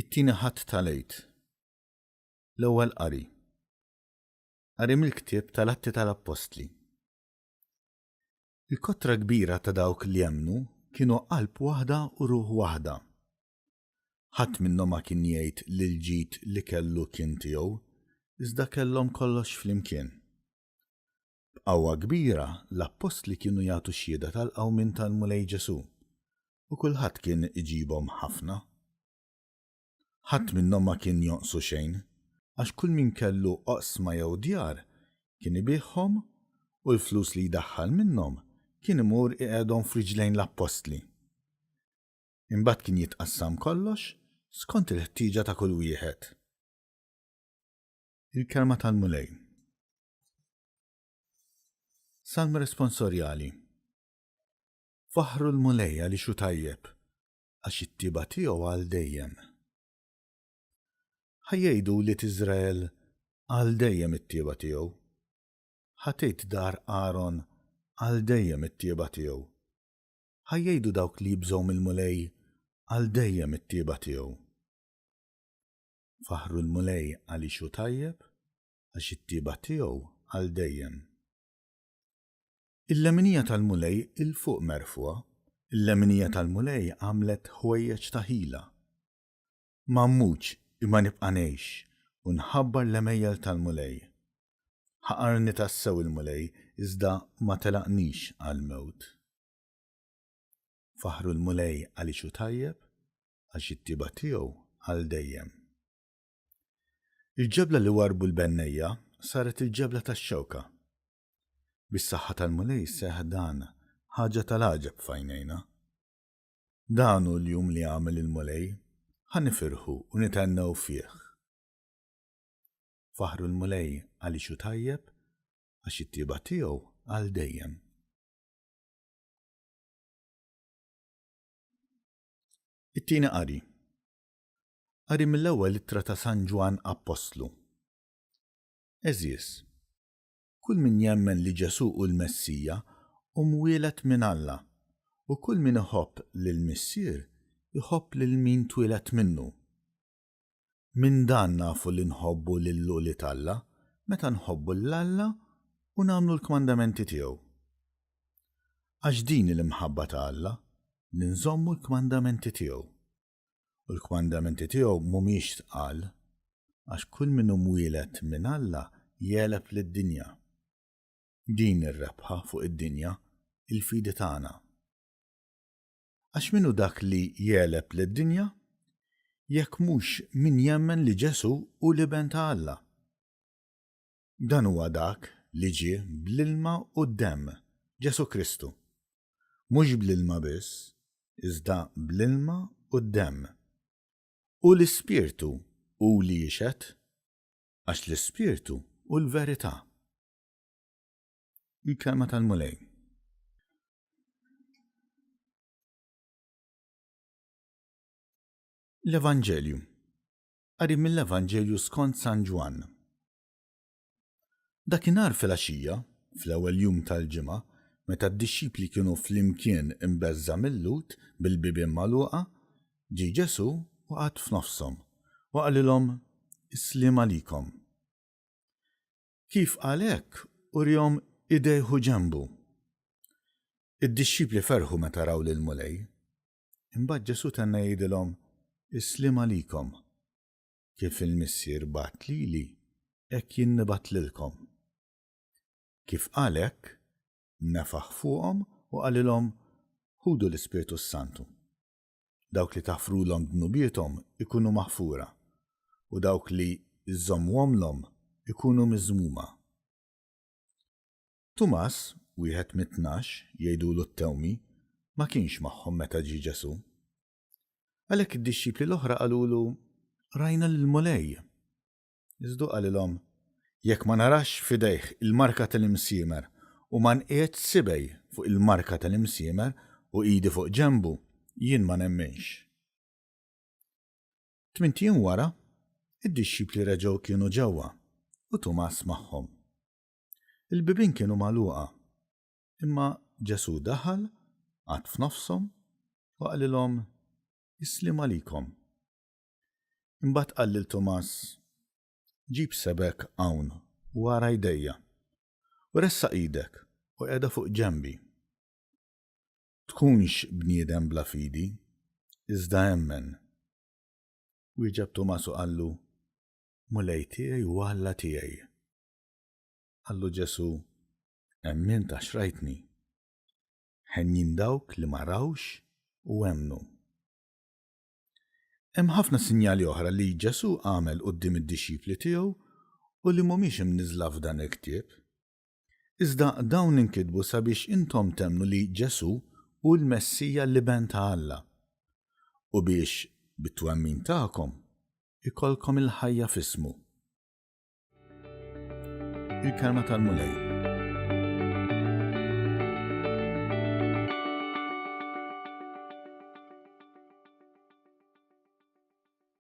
It-tieni Ħadd tal-Għid. L-Ewwel Qari. Qari mill-ktieb tal-Atti tal-Appostli. Il-kotra kbira ta' dawk li emmnu kienu qalb waħda u ruħ waħda. Ħadd minnhom ma kien jgħid li l-ġid li kellu kien tiegħu, iżda kellhom kollox flimkien. B'qawwa kbira l-appostli kienu jagħtu xhieda tal-qawmien tal-Mulej Ġesù, u kulħadd kien iġibhom ħafna. Ħadd minnhom ma kien jonqsu xejn, għax kull min kellu oqsma jew djar kien ibigħhom u l-flus li jdaħħal minnhom kien imur iqegħedhom f'riġlejn l-appostli. Imbagħad kien jitqassam kollox skont il-ħtieġa ta' kull wieħed. Il-Kelma tal-Mulej. Salm Responsorjali Faħħru l-Mulej għaliex hu tajjeb, għax it-tjieba tiegħu għal dejjem. Ħa jgħidu wlied Iżrael għal dejjem it-tjieba tiegħu. Ħa tgħid dar Aron għal dejjem it-tjieba tiegħu. Ħa jgħidu dawk li jibżgħu mill-Mulej għal dejjem it-tjieba tiegħu. Faħħru l-Mulej għaliex hu tajjeb, għax it-tjieba tiegħu għal dejjem. Il-leminija tal-Mulej 'il fuq merfugħa, il-leminija tal-Mulej għamlet ħwejjeġ ta' ħila. Ma mmutx imma nibqa' ngħix u nħabbar l-għemejjel tal-Mulej. Ħaqarni tassew il-Mulej iżda ma telaqnix għall-mewt. Faħħru l-Mulej għaliex hu tajjeb, għax it-tjieba tiegħu għal dejjem. Il-ġebla li warrbu l-bennejja saret il-ġebla tax-xewka. Bis-saħħa tal-Mulej seħħ dan, ħaġa tal-għaġeb f'għajnejna. Dan hu l-jum li għamel il-Mulej, ħa nifirħu u nithennew fih. Faħħru l-Mulej għaliex hu tajjeb, għax it-tjieba tiegħu għal dejjem. It-tieni qari. Qari mill-ewwel ittra ta' San Ġwann Appostlu. Għeżież, Kull min jemmen li Ġesù hu l-Messija hu mwieled minn Alla, u kull min iħobb lill-Missier iħobb lil min twieled minnu. Minn dan nafu li nħobbu lil ulied Alla, meta nħobbu 'l Alla u nagħmlu l-kmandamenti tiegħu. Għax din hi l-imħabba ta' Alla, li nżommu l-kmandamenti tiegħu. U l-kmandamenti tiegħu mhumiex tqal, għax kull min hu mwieled minn Alla jegħleb lid-dinja. Din hi r-rebħa fuq id-dinja, il-fidi tagħna. Għax min hu dak li jegħleb lid-dinja, jekk mhux min jemmen li Ġesù hu l-Iben ta' Alla? Dan huwa dak li ġie bl-ilma u d-demm, Ġesù Kristu. Mhux bl-ilma biss, iżda bl-ilma u d-demm. U l-Ispirtu hu li jixhed, għax l-Ispirtu hu l-verità. Il-Kelma tal-Mulej. L-Evanġelju. Qari mill-Evanġelju skont San Ġwann. Dakinhar filgħaxija, fl-ewwel jum tal-ġimgħa, meta d-dixxipli kienu flimkien imbeżża' mil-Lhud bil-bibien magħluqa, ġie Ġesù u qagħad f'nofshom, u qalilhom, Is-sliem għalikom. Kif qal hekk, uriehom idejh u ġenbu. Id-dixxipli ferħu meta raw lill-Mulej. Imbagħad Ġesù tenna jgħidilhom, Is-sliem għalikom. Kif il-Missier bagħat lili, hekk jien nibgħat lilkom. Kif qal hekk, nefaħ fuqhom u qalilhom, Ħudu l-Ispirtu s-Santu. Dawk li taħfrulhom dnubiethom ikunu maħfura, u dawk li żżommuhomlhom ikunu miżmuma. Tumas, wieħed mit-tnax, jgħidulu t-Tewmi, ma kienx magħhom meta ġie Ġesù. Għalhekk id-dixxipli l-oħra qalulu, Rajna lill-Mulej. Iżda hu qalilhom, Jekk ma narax f'idejh il-marka tal-imsiemer u ma nqiegħedx sibgħi fuq il-marka tal-imsiemer u idi fuq ġenbu, jien ma nemminx. Tmint ijiem wara, id-dixxipli reġgħu kienu ġewwa u Tumas magħhom. Il-bibien kienu magħluqa, Imma Ġesù daħal, qagħad f'nofshom, u qalilhom, Is-sliem għalikom. Imbagħad qal lil Tumas, Ġib sebgħek hawn u ara jdejja, u ressaq idek u qiegħda fuq ġenbi. Tkunx bniedem bla fidi, iżda emmen. Wieġeb Tumas u qallu, Mulej tiegħi u Alla tiegħi. Qallu Ġesù, Emmint għax rajtni. Henjin dawk li ma rawx u emmnu. Hemm ħafna sinjali oħra li Ġesù għamel quddiem id-dixxipli tiegħu u li mhumiex imniżżla f'dan il-ktieb. Iżda dawn inkitbu sabiex intom temmnu li Ġesù hu l-Messija l-Iben ta' Alla, u biex, bit-twemmin tagħkom, ikollkom il-ħajja f'ismu. Il-Kelma tal-Mulej.